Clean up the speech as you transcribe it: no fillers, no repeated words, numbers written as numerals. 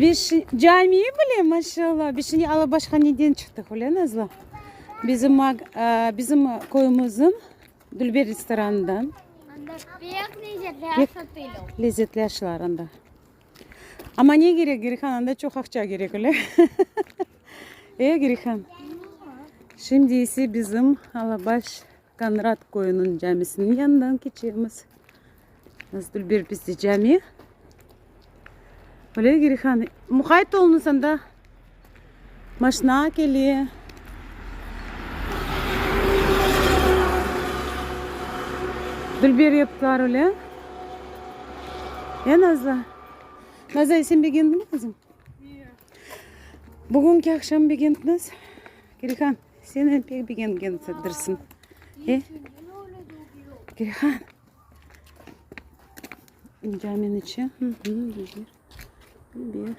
Beş, cami bile, maşallah. Beşinci Alabaşhaneden çıqtıq, öyle, Nazlı? Bizim, bizim köyümizniñ Dülber restoranından. Anda pek lezzetli aş satılır. Lezzetli aşlar anda. Amma ne kerek, Girihan, anda çoq aqça kerek, öyle? E, Girihan? Şimdi ise bizim Alabaş Konrad köyüniñ camisiniñ yanından keçemiz. Nasıl dülber bizde cami. Öyle, Girihan? Muqayt oluñız anda. Maşna kele. Dülber yaptılar öyle. E, Nazlı? Nazlı, sen begendiñmi, qızım? Bugünki aqşam begendiñiz? Girihan, sen em pek begengendirsiñ. E? Girihan. Caminiñ içi. Dülber. Dülber.